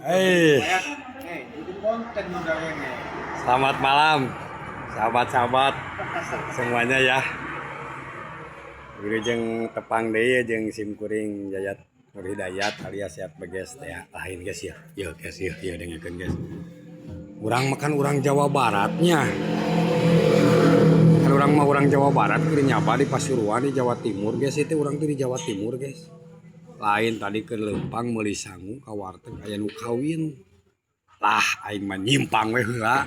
Hei, Eh, bikin konten modalnya. Selamat malam, sahabat-sahabat semuanya ya. Wilujeng tepang deui jeung sim kuring Yayat Nur Hidayat alias Yat Beges teh ya. Lain, guys, ya. Yo guys, ya, ya dengekeun, guys. Urang makan urang Jawa Baratnya. Kan urang mah urang Jawa Barat, keur nyaba di Pasuruan, di Jawa Timur, guys. Itu urang tuh di Jawa Timur, guys. Lain tadi keur leumpang meuli sangu ka warteg, aya nu kawin. Lah, aing mah nyimpang we heula.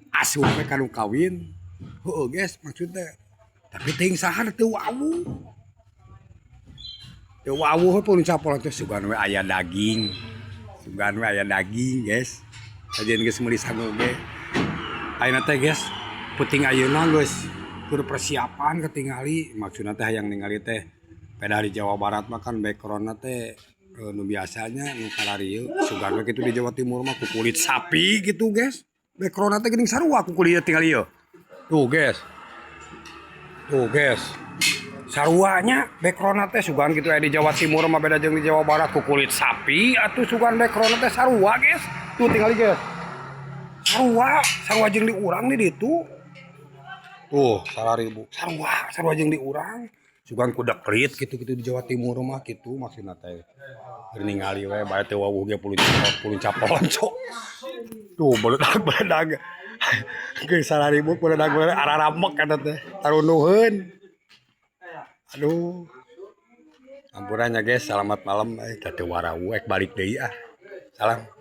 Asup we ka nu kawin. Heueuh, guys, maksudnya. Tapi teuing saha, teu wawuh. Teu wawuh pun capolan teh, sugan we aya daging. Sugan we aya daging, guys. Kajian geus meuli sangu ge. Ayeuna teh, guys, peuting ayeuna geus keur persiapan ketingali, maksudna teh hayang ningali teh pada di Jawa Barat mah kan backgroundna teh nu biasanya nu kararieu, sugan we kitu di Jawa Timur mah ku kulit sapi gitu, guys. Backgroundna teh geuning sarua ku kulit, tingali ieu. Tuh, guys. Tuh, guys. Saruanya backgroundna teh, sugan gitu aya di Jawa Timur mah beda jeung di Jawa Barat ku kulit sapi atuh, sugan backgroundna teh sarua, guys. Tuh, tingali, guys. Sarua, sarua jeung di urang di ditu. Tuh, 1000. Sarua, sarua jeung di urang. Sugan kuda kelit gitu-gitu di Jawa Timur mah gitu maksudna teh. Keur ningali we bae, teu wawuh ge pulun capolonco. Tuh, beledag beledag. Geus 1000 beledag beledag araramek eta teh. Tarunduheun. Aduh. Ampurannya, guys, selamat malam. Eh, teu warawuh ek balik deui ah. Salam.